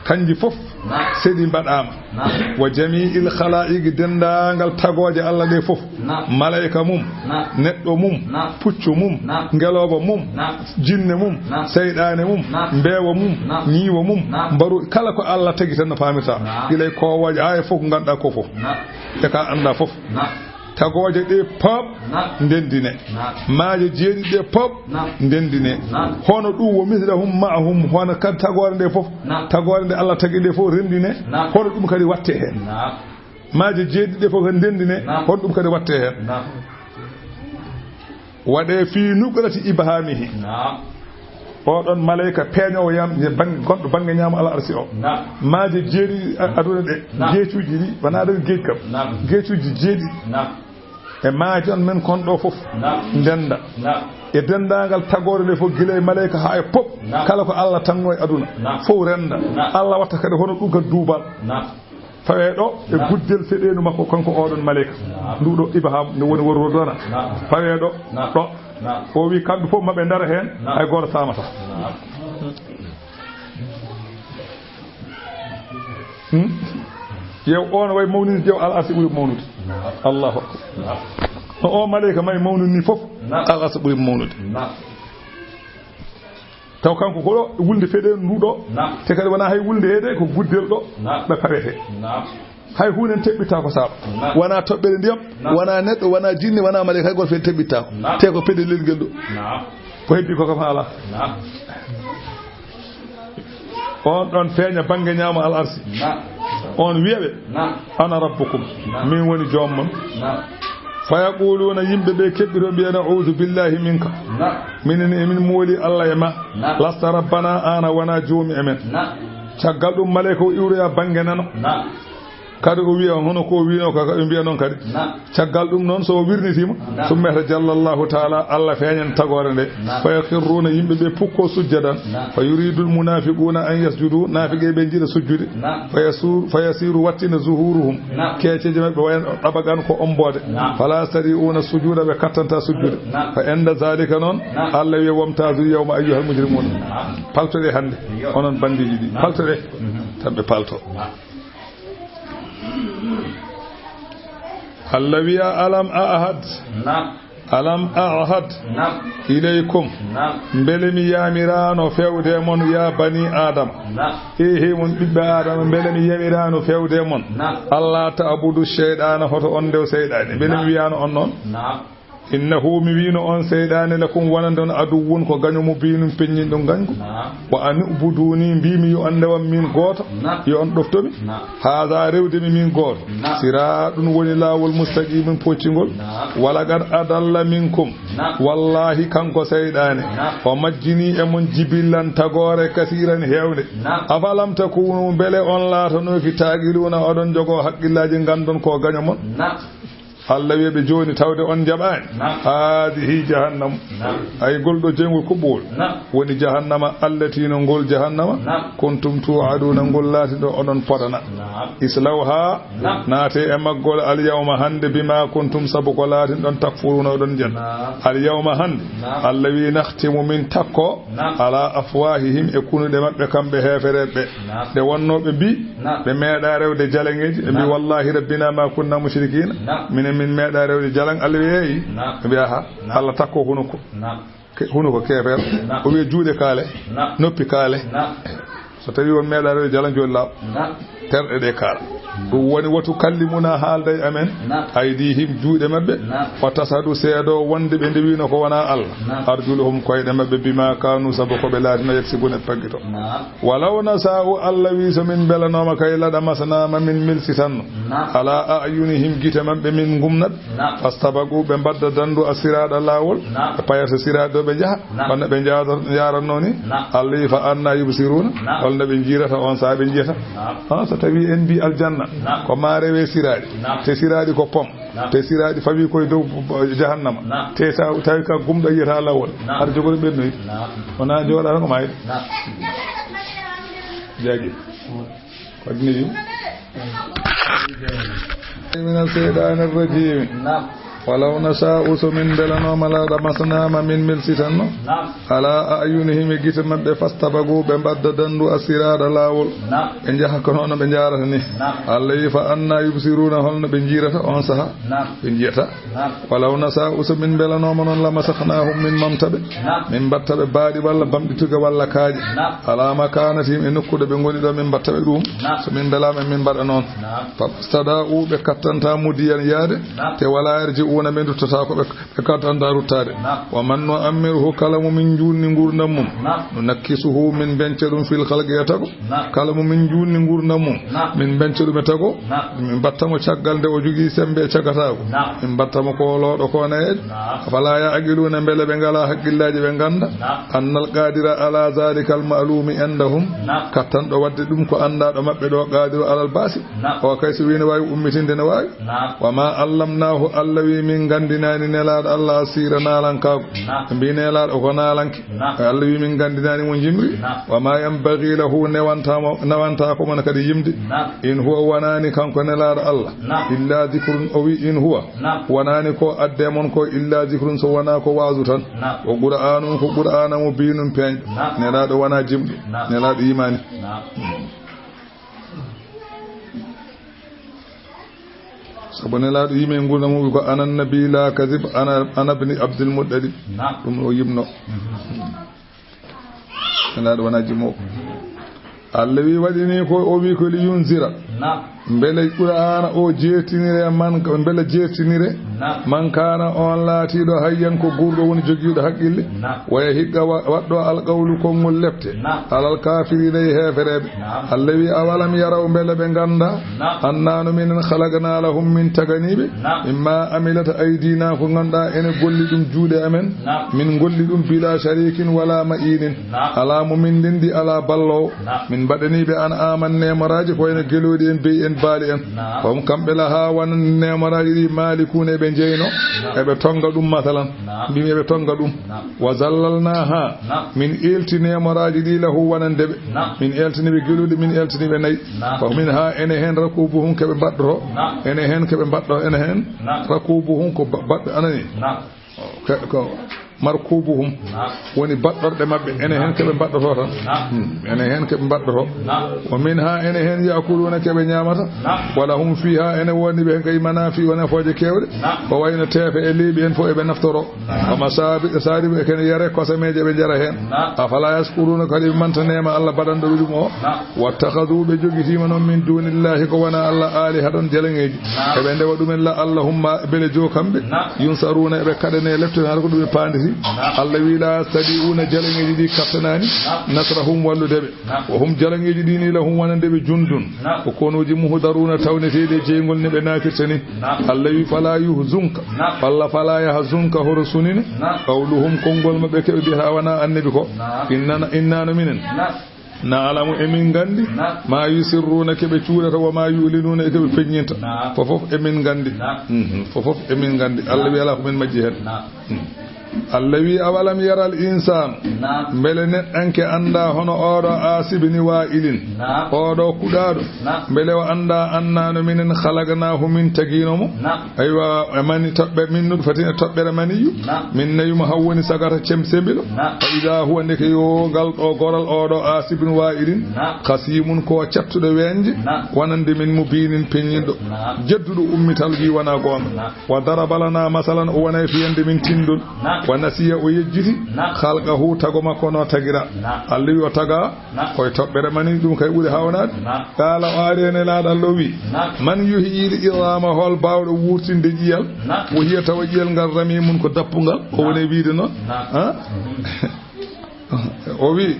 Kanji fof نعم. Seɗi mbaɗaama. نعم. وجميع الخلائق, denndaangal tagooje Allah ɗe fof. نعم. Maleyka mum, نعم. Neɗɗo mum, نعم. Puccu mum, نعم. Ngelooba mum, نعم. Jinne mum, نعم. Seyɗaane mum, نعم. Mbeewa mum, نعم. Ñiiwa mum, نعم. Mbaru, kala ko Allah tagi tan no paamirta. نعم. Gila e koowooje, haa e fof ko ngannduɗaa ko fof. نعم. E ka annda fof. نعم. Tagooje ɗe pop نعم. Ndenndine. نعم. Maaje jeeɗiɗi ɗe pop نعم. Ndenndine. نعم. Hono ɗum, ومثلهم معهم, hono kadi tagoore nde fof. نعم. Tagoore nde Allah tagi nde fof renndine. نعم. Hono ɗum kadi watte heen. نعم. Maaje jeeɗiɗi ɗe fof kadi ndenndine. نعم. Hono ɗum kadi watte heen. نعم. Waɗe في نقرة إبهامه. نعم. Oɗon maleyka peeñoowo yam, bang-, gonɗo bannge ñaamo al arsi o. نعم. Maaje jeeɗiɗi a-, aduna ɗe. نعم. Geecuuji ɗi, wonaa ɗo geej kam. نعم. Geecuuji jeeɗiɗi. نعم. E maaje on men kon ɗo fof. نعم. Ndennda. نعم. E denndaangal tagoore nde fof, gila e maleyka haa e pop. نعم. Kala ko Allah tagno e aduna. نعم. Fof rennda. نعم. Allah watta kadi hono ɗum kadi duubal. نعم. Fawee ɗo e نعم. Guddel feɗeendu makko, kanko oɗon maleyka. نعم. Ndu ɗo ibham, nde woni wor rodona. نعم. Fawee ɗo, نعم. Ɗo. نعم. O wi kamɓe fof maɓe ndara heen, نعم. Hay gooto saamata. نعم. Hmm? Yew on way mawnini, yew al arsi ɓuri mawnude. نعم. Allahu akbar. نعم. No o maleyka may mawnini fof, نعم. Al arsi ɓuri mawnude. نعم. Taw kanko ko ɗo wulnde feɗe ndu ɗo. نعم. Te kadi wonaa hay wulnde heede, ko guddel ɗo. نعم. Ɓe pawete. نعم. Hay huunde teɓɓittaako saaba. نعم. Wonaa toɓɓere ndiyam, نعم. Wonaa neɗɗo, wonaa jinne, wonaa maleyka, hay gooto feɗe teɓɓittaako. نعم. Te ko peɗelel ngel ɗo. نعم. Ko heddi ko kam haala. نعم. On ɗon feeña bannge ñaamo al arsi. نعم. On wiya ɓe, نعم. أنا ربكم. نعم. Min woni joom mon. نعم. فيقولون, yimɓe ɓe keɓɓito mbiya, نعوذ بالله منك. نعم. Minen emin mooli Allah e ma. نعم. لست ربنا, aan a wonaa joomi e men. نعم. Caggal ɗum maleyka o iwroya bannge nano. نعم. Kadi o wiya hono ko o wiino ka, ka ɓe mbiya noon kadi. نعم. Caggal ɗum noon so o wirnitiima, نعم. ثم يتجلى الله تعالى, Allah feeñan tagoore nde. نعم. فيخرون, yimɓe ɓe pukko sujjadan. نعم. فيريد المنافقون أن يسجدوا, naafiqe ɓe njiɗa sujjude. نعم. فيسور, فيصير, wattina ظهورهم. نعم. Keeceeje maɓɓe wayan ɗabagan ko omboode. نعم. فلا يستطيعون السجود, ɓe kattanta sujjude. نعم. فعند ذلك noon, نعم. Allah wiya, وامتازوا اليوم أيها المجرمون. نعم. Paltoɗe hannde, iyo. Onon banndiiji ɗi. نعم. Paltoɗe, mhm. Tan ɓe palto. نعم. Allah wiya, ألم أعهد. نعم. ألم أعهد. نعم. إليكم. نعم. Mbele mi yamiraano fewde mon, يا بني آدم. نعم. Ehe, mon ɓiɓɓe Aadama, mbele mi yamiraano fewde mon. نعم. ألا تعبدوا الشيطان, hoto on ndew seyɗaane. Mbele mi نعم. Wiyaano on noon? نعم. إنه, mi wiino on seyɗaane, لكم, wonande on, عدو, ko gaño mubiinun, peññinɗo gañgu. نعم. وأن اعبدوني, mbiimi yo on ndewam min gooto, نعم. Yo on ɗofto mi. نعم. هذا, rewde mi min gooto. نعم. صراط, ɗum woni laawol, مستقيم, poccingol. نعم. ولقد أضل منكم. نعم. Wallaahi, kanko seyɗaane, نعم. O majjinii e mon, جبلا, tagoore, كثيرا, heewnde. نعم. أفلم تكونوا, mbele on laatanooki, تعقلون, oɗon njogoo haqqillaaji, nganndon ko gaño mon? نعم. Allah wiya ɓe jooni, tawde on njaɓaani. نعم. هذه جهنم. نعم. Ay, ngol ɗo jeyngol kuɓɓol. نعم. Woni jahannama, التي, no ngol jahannama. نعم. كنتم توعدون, ngol laatinɗo oɗon podana. نعم. اصلوها, نعم. Naate e maggol, اليوم, hannde, بما كنتم, sabu ko laatinɗon, تكفرون, oɗon njedda. نعم. اليوم, hannde. نعم. Allah wiyi, نختم, min takko, نعم. على أفواههم, e kunuɗe maɓɓe, kamɓe heefereɓe ɓe. Naam. Nde wonnoo ɓe mbii, naam, ɓe meeɗaa rewde jalaŋeeji, ɓe mbii, naam, "Wallaahi rabbinaa maa kunnaa mushrikiina." Naam. Minen min meeɗaa rewde jalaŋ. Allah wiyi, eey. Naam. Ɓe mbii, "Aha." Naam. Allah takkoo hunuko. Naam. Ke-, hunuko keefeero. Naam. O wiya, "Juuɗe kaale. Naam. Noppi kaale." Naam. So tawii on meeɗaa rewde jalaŋ, jooni laaɓ. Naam. Terɗe ɗe kaala. Ɗum woni, "Wa tukallimuna", haalda e amen, "aydihim", juuɗe maɓɓe, "wa tashhadu", seedo wonde ɓe ndewino ko wona Allah, "arjuluhum", koyɗe maɓɓe, "bima kanu", sabu ko ɓe laatino, "yaksibuna", ɓe paggito. "Walaw nasha'u", Allah wi, "So min mbelanoma kay, "ladamasna", ma min milsitanno, "ala a'yunihim", gite maɓɓe min ngumnat, "fastabaqu", ɓe mbadda dandu, "as-sirata", laawol, ɓe payata siraaɗi ɗo ɓe njaha, kono ɓe njaador-, njaaranno ni. Allah wi, "fa anna yubsiruna", holno ɓe jiirata on saha, ɓe jiyata? Ha, so tawi en mbi aljanna ko ma rewe siraaɗi, te siraaɗi ko pom, te siraaɗi fawi koye dow jahannama, te sa tawi ka gumɗo yiyata laawol, har jogoɗo ɓennoyi, wona jooɗata ko mayde. Jaagi. Waɗi ni ɗum. Mina sheytaani rajiim. Walaw nashaa'u, so min mbelanoma, ladamasna, ma min milsitanno, ala a'yunihim, e gite maɓɓe, fastabaqu, ɓe mbadda dandu, as-sirata, laawol, ɓe njaha ko noon ɓe njaarata ni. Allah wi, "Fa anna yubsiruna", holno ɓe jiirata on saha? Ɓe jiyata. Walaw nashaa'u, so min mbelanoma noon, lamasakhnahum, min momta ɓe, min mbatta ɓe baaɗi walla bamɗi tuge walla kaaƴe, ala makanatihim, e nokkude ɓe ngoni ɗo, min mbatta ɓe ɗum. So min mbelama, min mbaɗa noon. Fastada'u, ɓe kattanta mudiyan yaade, te wala yarji'una, ɓe duttataako, ɓe, ɓe kattanta ruttaade. Wa man nu'ammirhu, kala mo min juutni ngurdam mum, nunakkisuhu, min benca ɗum, fil khalqi, e tago. Kala mo min juutni ngurdam mum, min benca ɗum e tago, min mbatta mo caggal nde o jogii sembe e cagataagu, min mbatta mo koolooɗo ko nayeejo. Afala ya'qiluna, mbele ɓe ngalaa haqqillaaji, ɓe ngannda, annal qadira ala zalikal ma'lumi indahum, kattanɗo waɗde ɗum ko anndaa ɗo maɓɓe ɗo, qadiru alal ba'si, o kay so wii ne waawi ummitinde, ne waawi. Wa ma allamnahu, Allah wi, min nganndinaani Nelaaɗo Allah, asira, naalankaagu. Ɓe mbi Nelaaɗo ko naalanke. Allah wi, min nganndinaani mo jimri. Wa ma yanbaghi lahu, newantamo, newantaako mo kadi yimde. In huwa, wanaani kanko Nelaaɗo Allah, illa dhikrun, o wi, in huwa, wanaani ko adde mon ko, illa dhikrun, so wonaa ko waazu tan. Wa qur'anun, ko qur'ana, mubinun, peeñɗo. Nelaaɗo wonaa jimɗo. Nelaaɗo yimaani. Sabu Nelaaɗo yimi e nguurndam mum, ko, "Ana nabi la kadhib, ana, ana bni Abdul Muttalib." Naam. Ɗum o yimno. Mhm. Nelaaɗo wonaa jimoowo. Allah wi, waɗi ni ko, o wi ko, "Li yunzira." Naam. Mbele Qur'aana o jeertinire man, mbele jeertinire. Naam. Man kaana, on laatiiɗo, hayyan, ko guurɗo woni jogiiɗo haqqille. Naam. Wa yahiqqa, wa-, waɗɗo alqawlu, konngol lepte. Naam. Alal kaafiriina, e heefereeɓe. Naam. Allah wi, "Awalam yaraw, mbele ɓe ngannda?" Naam. Annaa no minen khalaqnaa lahum, min taganiiɓe. Naam. Mimmaa amilat aydiinaa, ko ngannduɗaa ene golli ɗum juuɗe amen. Naam. Min ngolli ɗum bilaa shariikin walaa ma'iinin. Naam. Alaa mo min ndenndi, alaa balloowo. Naam. Min mbaɗaniiɓe an'aaman neemoraaji, ko wayno gelooɗi en, be'i en, baali en. Naam. Fahum, kamɓe, lahaa, wonande neemoraaji ɗi, maalikuuna, eɓe njeyno, naam, eɓe tonnga ɗum, masalan. Naam. Mbimi eɓe tonnga ɗum. Naam. Wa zallalnaahaa, naam, min eelti neemoraaji ɗi, lahu, wonande ɓe. Naam. Min eeltini ɓe gelooɗi, min eeltini ɓe nayi. Naam. Fa minhaa, ene heen, rakuubuhum, ko ɓe mbaɗɗotoo. Naam. Ene heen ko ɓe mbaɗɗo, ene heen. Naam. Rakuubuhum, ko ba-, baɗɓe, anani. Naam. Ko, ko markuubuhum. Naam. Woni baɗɗorɗe maɓɓe, ene heen ko ɓe mbaɗɗotoo tan. Naam. Hmm. Ene heen ko ɓe mbaɗɗotoo. Naam. Wa minhaa, ene heen, ya'kuluuna, ko ɓe ñaamata. Naam. Wa lahum fiihaa, ene woodi ɓe heen kay, manaafi'u, nafooje keewɗe. Naam. Ko wayno teefe e leeɓi en fof eɓe naftoroo. Naam. Wa masaabi-, saaribu, e kene yare, kosameeje ɓe njara heen. Naam. Afalaa yashkuruuna, kadi ɓe manta neema Allah baɗanɗo ɓe ɗum o? Naam. Wattakhadhuu, ɓe jogitiima noon, min duunillaahi, ko wonaa Allah, aalihatan, jalaŋeeji. Naam. Eɓe ndewa ɗumen la allahumma, mbele joo kamɓe. Naam. Yunsaruuna, eɓe kaɗanee lepte, hara ko ɗum ɓe paanditi. Naam. Allah wi, laa yastati'uuna, jalaŋeeji ɗi kattanaani. Naam. Nasrahum, wallude ɓe. Naam. Wa hum, jalaŋeeji ɗi ni, lahum, wonande ɓe, jundun. Naam. Ko konuuji, muhdaruuna, tawneteeɗi e jeyngol ni ɓe naatirta ni. Naam. Allah wi, falaa yuhzunka. Naam. Walla falaa yahzunka, horo sunine. Naam. Qawluhum, konngol maɓɓe keɓe mbiyata wonaa annabi ko. Naam. Innana, innaa no minen. Naam. Na'lamu, emin nganndi. Naam. Maa yusirruuna, keɓe cuuɗata, wa maa yu'linuuna, e keɓe feññinta. Naam. Fofof emin nganndi. Naam. Mhm. Fofof emin nganndi. Allah wi alaa ko min majji heen. Naam. Mhm. Allah wi, "Awalam yaral insaanu." Naam. Mbele neɗɗanke anndaa hono ooɗo Aas ibni Waa'ilin? Naam. Ooɗo kuɗaaɗo. Naam. Mbele o anndaa, annaa no minen khalaqnaahu, min tagiino mo? Naam. Aywa, e mani toɓɓe, min nutfatin, e toɓɓere maniyyu. Naam. Min nawi mo haa woni sagata cem sembilo. Naam. Fa idaa huwa, ndeke yo ngal ɗo goral ooɗo Aas ibn Waa'ilin. Naam. Khasiimun, ko cattuɗo weeñde. Naam. Wonande min, mubiinin, peññinɗo. Naam. Jedduɗo ummital gi wonaa goonga. Naam. Wa daraba lanaa masalan, o wonay fiyande min tinndol. Naam. Wa nasiya, o yejjiti. Naam. Khalqahu, tago makko no tagira. Naam. Allah wi o taga. Naam. Koye toɓɓere mani ɗum kay ɓuri hawnaade. Naam. Qala, o ari e Nelaaɗo Allah o wi. Naam. Man yuhyil idhama, hol bawɗo wurtinde ƴiyal? Naam. Wa hiya, tawa ƴiyal ngal ramimun ko dappungal. Ko woni wiide noon? Naam. Ha? O wi,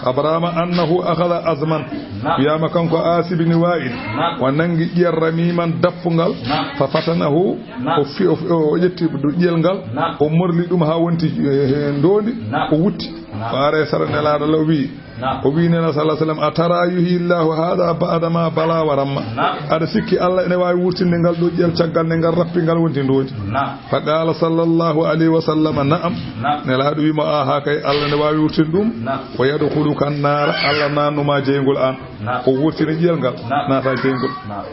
Abrahama annahu akhadha azman. Naam. Wiyama kanko Asibi ni wa'il. Naam. O nangi ƴiyal ramiman dappungal. Naam. Fa fatanahu. Naam. O fi-, o fi-, o ƴetti ɗum ƴiyal ngal. Naam. O morli ɗum ha wonti, eh, eh, ndondi. Naam. O wutti. Naam. Faare sara Nelaaɗo Allah wi. Naam. O wi Nelaaɗo sallallahu alaihi wasallam, "Atara yuhyi Allahu hadha ba'da ma bala wa ramma?" Naam. Aɗa sikki Allah ene wawi wurtinde ngal ɗo ƴiyal caggal nde ngal rappi ngal wonti ndondi? Naam. Fa qala sallallahu alaihi wasallam, "Na'am." Naam. Nelaaɗo wi mo, "Aha kay, Allah ne wawi wurtinde ɗum." Naam. "Wa yadkhuluka an-nara, Allah nannuma jeyngol an." Naam. O wurtini ƴiyal ngal, naam, naata jeyngol. Naam.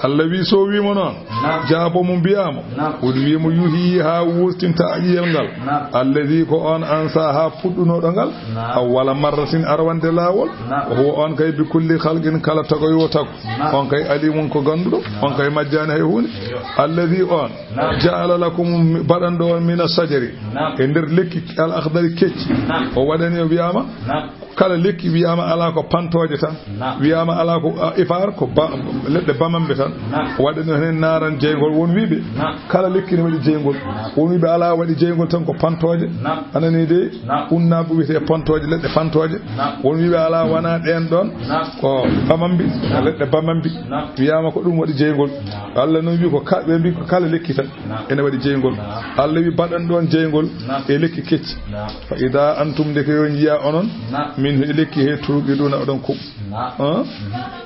Allah wi so wi mo noon, naam, jaabo mo mbiyamo, naam, o wi mo yuhyi ha wurtinta ƴiyal ngal. Naam. Alladhi, ko on ansa ha puɗɗunoɗo ngal. Naam. Awwala marratin, arwande lawol. Naam. Wa huwa, on kay, bi kulli khalqin, kala tago yo tago. Naam. On kay alimun, ko ganduɗo. Naam. On kay majjani hay hunde. Yo. Alladhi, on, naam, ja'ala lakum, baɗanɗo on, mina shajari, naam, e nder lekki al akhdari kecci. Naam. O waɗani, o wiyama, naam, kala lekki wiyama ala ko pantooje tan. Naam. Wiyama ala ko, a, ifaar ko ba-, leɗɗe bamamɓe tan. Naam. Waɗani heen naaran jeyngol. Won wiɓe, naam, kala lekki ne waɗi jeyngol. Naam. Won wiɓe ala waɗi jeyngol tan ko pantooje. Naam. Anani de, naam, unnaɓe wiyete pantooje, leɗɗe pantooje. Naam. Won wiɓe ala wona ɗeen ɗon, naam, ko bamambi, naam, leɗɗe bamambi. Naam. Wiyama ko ɗum waɗi jeyngol. Naam. Allah noon wi ko ka-, ɓe mbi ko kala lekki tan, naam, ene waɗi jeyngol. Naam. Allah wi baɗan ɗon jeyngol, naam, e lekki kecci. Naam. Fa ida antum, ndeke yo njiya onon, naam, min e lekki he tuuqiɗuna oɗon kuɓ. Naam. Hein? Mhm.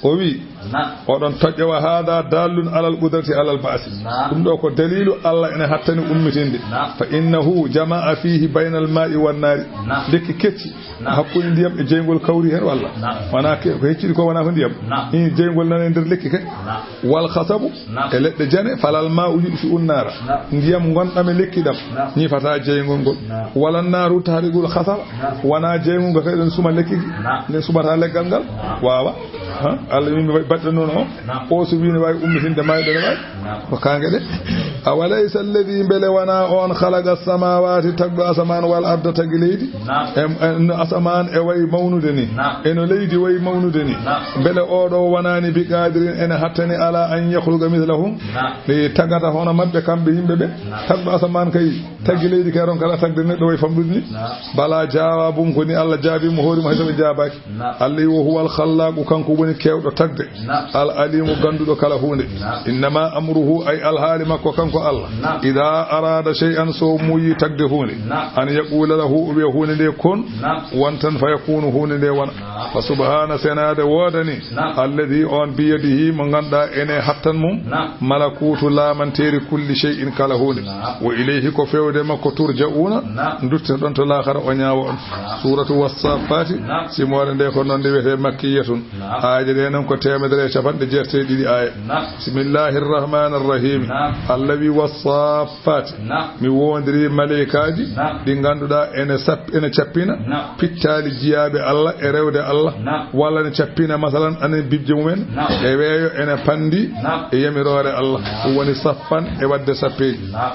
O wi, naam, oɗon toƴƴa, wa hada dallun alal qudrati alal ba'si. Naam. Ɗum ɗo ko dalilu Allah ene hattani ummitinde. Naam. Fa innahu jama'a fihi baynal ma'i wan nari. Naam. Lekki kecci, naam, hakkunde ndiyam e jeyngol kawri hen walla? Naam. Wona ke-, ko hecciɗi ko wona ko ndiyam. Naam. Ii, jeyngol nana e nder lekki kay. Naam. Wal khasabu, naam, e leɗɗe jane, falal ma'u yutfi'un nara. Naam. Ndiyam ngonɗam e lekki ɗam, naam, ñifata jeyngol ngol. Naam. Wala naru tahriqul khasaba. Naam. Wona jeyngol ngol kay ɗon suma lekki ki. Naam. Nden sumata leggal ngal. Naam. Wawa. Ha? Allah yimɓe baɗɗo noon o. Naam. O so wi ne wawi ummitinde mayɗo ne wawi. Naam. Ko kange de. Awalaysa alladhi, mbele wona on, khalaqa samawati, tagɗo asaman, wal arda, tagi leydi? Naam. Em, en, no asaman e wayi mawnude ni. Naam. E no leydi wayi mawnude ni. Naam. Mbele oɗo wonani bi qadirin, ene hattani ala an yakhluqa mithlahum? Naam. Nde tagata hono maɓɓe kamɓe yimɓe ɓe. Naam. Tagɗo asaman kay, tagi leydi kay, ronka ala tagde neɗɗo wayi famɗude ni. Naam. Bala, jawabum ko ni Allah jaabi mo hoore mo, hay so ɓe jaabaki. Naam. Allah wi, wa huwal khallaqu, kanko woni kewɗo tagde. Naam. Al alimu, ganduɗo kala hunde. Naam. Innama amruhu, ay alhaali makko kanko Allah. Naam. Ida arada shay'an, so muuyi tagde hunde. Naam. An yaqula lahu, o wiya hunde nde kun. Naam. Won tan, fayakunu, hunde nde wona. Naam. Fa subhana, senade woodani. Naam. Alladhi, on, biyadihi, mo ganduɗa ene hattan mum. Naam. Malakutu, laamanteri, kulli shay'in, kala hunde. Naam. Wa ilayhi, ko fewde makko, turja'una, naam, duttoɗon to laakara, o ñaawa on. Naam. Suratu Wassaffati, naam, simoore nde ko noon nde wiyete makkiyatun. Naam. Aaje ɗe noon ko teemedere e capanɗe jeetati e ɗiɗi aaya. Naam. Bismillahir rahmanir rahim. Naam. Allah wi Wassaffati. Naam. Mi wondiri maleykaaji, naam, ɗi ganduɗa ene sap-, ene cappina, naam, pittaali jiyaaɓe Allah e rewde Allah, naam, walla ne cappina, masalan, anen bibje mumen, naam, e weeyo ene pandi, naam, e yamiroore Allah. Naam. Ɗum woni saffan e wadde sappeeji. Naam.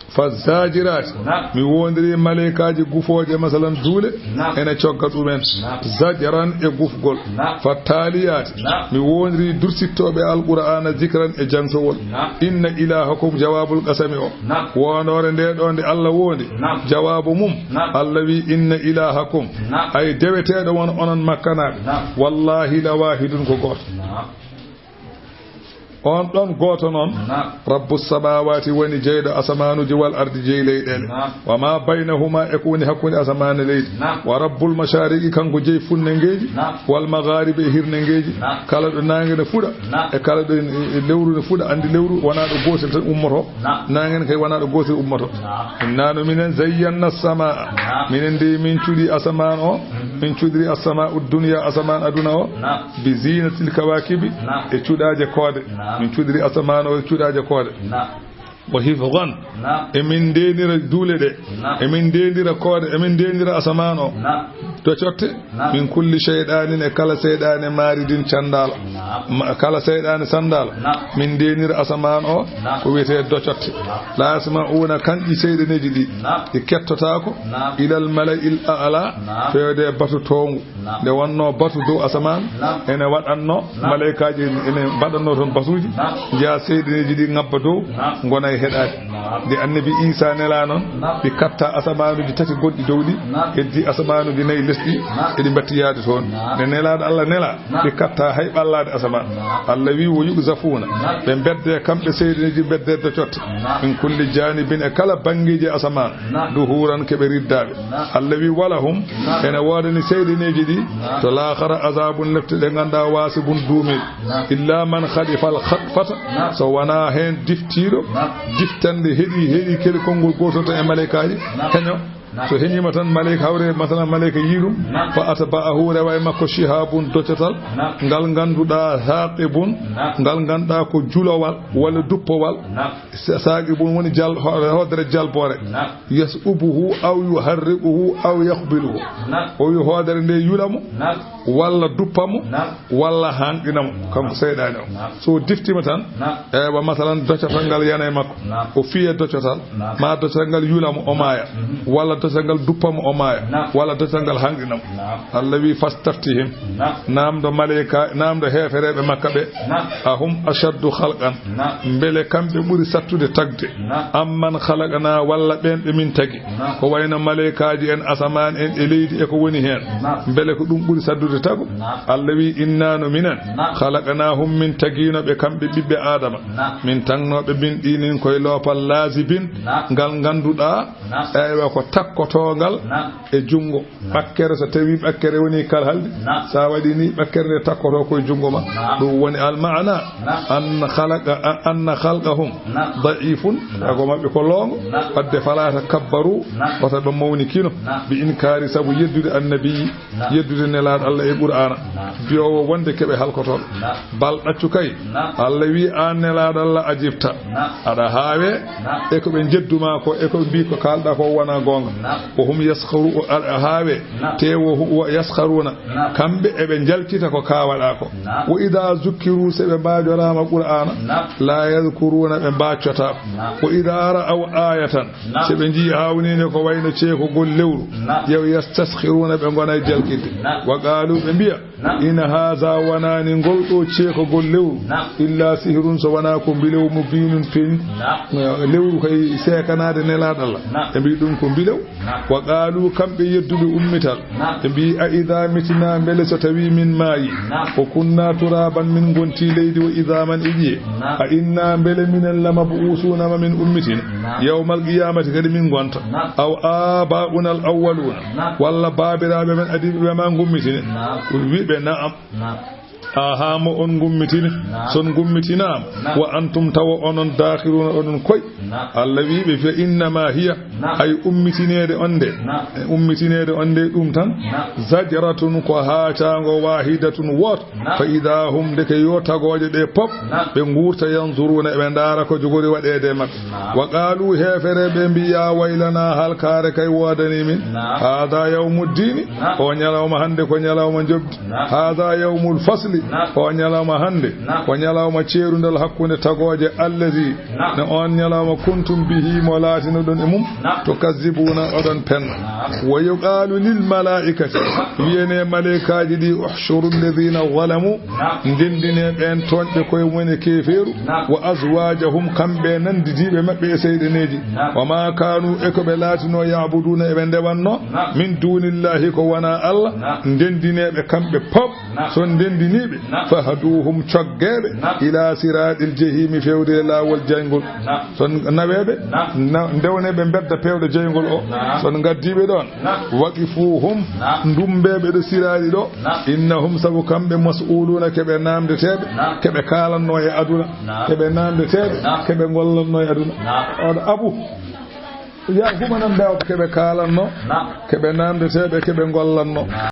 Fa zajirati, naam, mi wondiri maleykaaji gufooje, masalan, duule, naam, ene cogga ɗumen. Naam. Zajran, e gufgol. Naam. Fa taliyati, naam, mi wondiri dursittooɓe Alqur'aana zikran, e jangtowol. Naam. Inna ilahakum, jawabul qasami o. Naam. Wondoore nde ɗo nde Allah wondi. Naam. Jawabu mum, naam, Allah wi, inna ilahakum, naam, ay deweteeɗo won onon makkanaaɓe. Naam. Wallahi la wahidun, ko gooto. Naam. On ɗon gooto noon, naam, rabbu samawati, woni jeyɗo asamanuji, wal ardi, jeyi leyɗeele, naam, wa ma baynahuma, e ko woni hakkunde asamaan e leydi, naam, wa rabbul mashariqi, kanko jeyi funnangeeji, naam, wal magharibi, e hirnangeeji, naam, kala ɗo naange ne fuɗa, naam, e kala ɗo, e, e lewru ne fuɗa, andi lewru wona ɗo gootel tan ummoto, naam, naange ne kay wona ɗo gootel ummoto. Naam. Nanu minen zayyanna samaa, naam, minen de min cuɗi asamaan o, mhm, min cuɗiri asamaa'u dunya, asamaan aduna o, naam, bi zinatil kawakibi, naam, e cuɗaaje koode. Naam. Min cuɗiri asamaan o e cuɗaaje koode. Naam. Wa hifzan. Naam. Emin ndeenira duule ɗe. Naam. Emin ndeenira koode, emin ndeenira asamaan o. Naam. Docotte. Naam. Min kulli shayɗaanin, e kala seyɗaane maaridin canndaala. Naam. Ma-, kala seyɗaane sanndaala. Naam. Min ndeenir asamaan o. Naam. Ko wiyetee docotte. Naam. Laa yasma'uuna, kanɗi seyɗaneeji ɗi. Naam. Ɗi kettotaako. Naam. Ilal mala'il a'la. Naam. Feewde e batu towngu. Naam. Nde wonnoo batu dow asamaan. Naam. Ene waɗannoo. Naam. Malaykaaji ene mbaɗannoo toon batuuji. Naam. Njiyaa seyɗaneeji ɗi ŋabba dow. Naam. Ngona e heɗaade. Naam. Nde Annabi Iisaa nelaa noon, naam, ɓe katta asamaanuuji tati gonɗi dow ɗi, naam, heddi asamaanuuji nayi lesɗi, naam, eɗi mbatti yaade toon. Naam. Nde Nelaaɗo Allah nelaa, naam, ɓe katta hay ɓallaade asamaan. Naam. Allah wi, "Wa yuqzafuuna." Naam. Ɓe mbedde kamɓe seyɗaneeji, mbedde docotte. Naam. "Min kulli jaanibin," e kala banngeeji asamaan. Naam. "Duhuuran," keɓe riddaaɓe. Naam. Allah wi, "Walahum," naam, ene woodani seyɗaneeji ɗi, naam, to laakhara, "azaabun," lepte ɗe ngannduɗaa, "waasibun," duumiiɗe. Naam. "Illa man khatifal khatfata." Naam. So wonaa heen diftiiɗo, naam, diftannde heɗi, heɗi kadi konngol gootol tan e malaykaaji, naam, heño. Naam. So heñiima tan, malayka hawre, masalan, malayka yii ɗum, naam, "fa atba'ahu," rewa e makko, "shihabun," docotal, naam, ngal ngannduɗaa, "thaqibun," naam, ngal ngannduɗaa ko julowal walla duppowal, naam, sa-, "saqibun" woni jal-, ho-, hoodere jalboore, naam, "yas'ubuhu aw yuharriquhu aw yukhbiluhu." Naam. O wi hoodere nde yula mo, naam, walla duppa mo, naam, walla hanqina mo, naam, kanko seyɗaane o. Naam. So o diftiima tan, naam, ewa, masalan, docotal ngal yana e makko. Naam. O fiya docotal, naam, ma docotal ngal yula mo, o maaya. Mhm. Walla docotal ngal duppa mo, o maaya. Naam. Walla docotal ngal hanqina mo. Naam. Allah wi, "Fastaftihim." Naam. Naamndo maleyka, naamndo heefereeɓe Makka ɓe. Naam. "Ahum ashaddu khalqan." Naam. Mbele kamɓe ɓuri sattude tagde. Naam. "Amman khalaqna," walla ɓeen ɓe min tagi. Naam. Ko wayno malaykaaji en, asamaan en e leydi e ko woni heen. Naam. Mbele ko ɗum ɓuri sattude tago? Naam. Allah wi, "Inna, no minen, naam, khalaqnahum, min tagiino ɓe kamɓe ɓiɓɓe Aadama. Naam. Min tagnoo ɓe min ɗinin koye loopal laazibin, naam, ngal ngannduɗaa, naam, eywa, ko takkotoongal, naam, e junngo." Naam. Ɓakkere, so tawi ɓakkere woni kalhaldi, naam, sa waɗi ni, ɓakkere nde takkoto koye junngo ma. Naam. Ɗum woni al maana, naam, an khalaqa, a-, anna khalqahum, naam, da'ifun, naam, tago maɓɓe ko loongo. Naam. Wadde fala takabbaru, naam, wata ɓe mawnikino, naam, bi inkaari, sabu yeddude annabi, naam, yeddude Nelaaɗo Allah e Qur'aana. Naam. Biyoowo wonde keɓe halkotooɓe. Naam. Bal ɗaccu kay. Naam. Allah wi, aan Nelaaɗo Allah, ajibta. Naam. Aɗa haawe, naam, e ko ɓe njeddu ma ko, e ko ɓe mbi ko kaalɗa ko wona goonga. Naam. Wa hum yaskharu, o aɗa haawe. Naam. Te wo hu-, wa yaskharuna. Naam. Kamɓe eɓe njalkita ko kaawaɗa ko. Naam. Wa idha zukkiru, se ɓe mbaajoraama Qur'aana. Naam. La yadhkuruna, ɓe mbaaccotaako. Naam. Wa idha ra'aw ayatan, naam, se ɓe njii haawninde ko wayno ceekogol lewru. Naam. Yaw yastaskhiruna, ɓe ngona e jalkinde. Naam. Wa qaalu, ɓe mbiya, naam, in haza, wonaani ngol ɗo ceekogol lewru, naam, illa sihrun, so wonaa ko mbilew, mubiinun, feeñi. Naam. Lewru kay seekanaade Nelaaɗo Allah. Naam. Ɓe mbi ɗum ko mbilew. Naam. Wa qaalu, kamɓe yedduɓe ummital, naam, ɓe mbi, a idha mitna, mbele so tawi min maayi, naam, wa kunna turaban, min ngonti leydi, wa idhaman, e ƴiye, naam, a inna, mbele minen, lamab'uthuna, ma min ummitine, naam, yawmal qiyamati, kadi min ngonta, naam, aw aba'una al awwaluna, naam, walla baabiraaɓe men adiiɓe ɓe ma ngummitine? Naam. Wiɓe, na'am. Naam. Aha, mo on ngummitini. Naam. Son ngummitinaama. Naam. Wa antum, tawa onon, daakhiruna, oɗon koy. Naam. Allah wi ɓe, fa innama hiya, naam, hay ummitineede on nde. Naam. E ummitineede on nde ɗum tan. Naam. Zajratun, ko haacaango, wahidatun, wooto. Naam. Fa idha hum, ndeke yo tagooje ɗe pop, naam, ɓe nguurta, yanzuruna, eɓe ndaara ko jogori waɗeede e maɓɓe. Naam. Wa qaalu, heefereeɓe mbi, ya waylana, halkaare kay woodani min. Naam. Haadha yawmuddini, naam, o ñalawma hannde ko ñalawma njoɓdi. Naam. Haadha yawmul fasli, naam, o ñalawma hannde, naam, ko ñalawma ceerundal hakkunde tagooje, allazi, naam, ne on ñalawma, kuntum bihi, mo laatinoɗon e mum, naam, tukazzibuuna, oɗon penna. Naam. Wa yuqaalu lil malaa'ikati, wiyene maleykaaji ɗi, uhshuru alladhina zalamu, naam, ndenndine ɓeen tooñɓe koye mumen e keefeeru, naam, wa azwaajahum, kamɓe nanndidiiɓe maɓɓe e seyɗaneeji, naam, wa ma kaanu, e ko ɓe laatinoo, ya'buduuna, eɓe ndewanno, naam, min duunillahi, ko wonaa Allah, naam, ndenndine ɓe kamɓe pop, naam, so ndenndinii ɓe, naam, fahduuhum, coggeeɓe, naam, ila siraatil jahiimi, fewde e laawol jayngol. Naam. Son naweeɓe, naam, na-, ndewneeɓe mbedda peewɗo jeyngol o. Naam. Son ngaddiiɓe ɗoon, naam, waqifuhum, naam, ndummbeeɓe ɗo siraali ɗo. Naam. Innahum, sabu kamɓe, mas'uuluuna, keɓe naamndeteeɓe, naam, keɓe kaalannoo e aduna, naam, keɓe naamndeteeɓe, naam, keɓe ngollatnoo e aduna. Naam. On abu, ya humanan mbeewa keɓe kaalannoo, naam, keɓe naamndeteeɓe, keɓe ngollatnoo. Naam.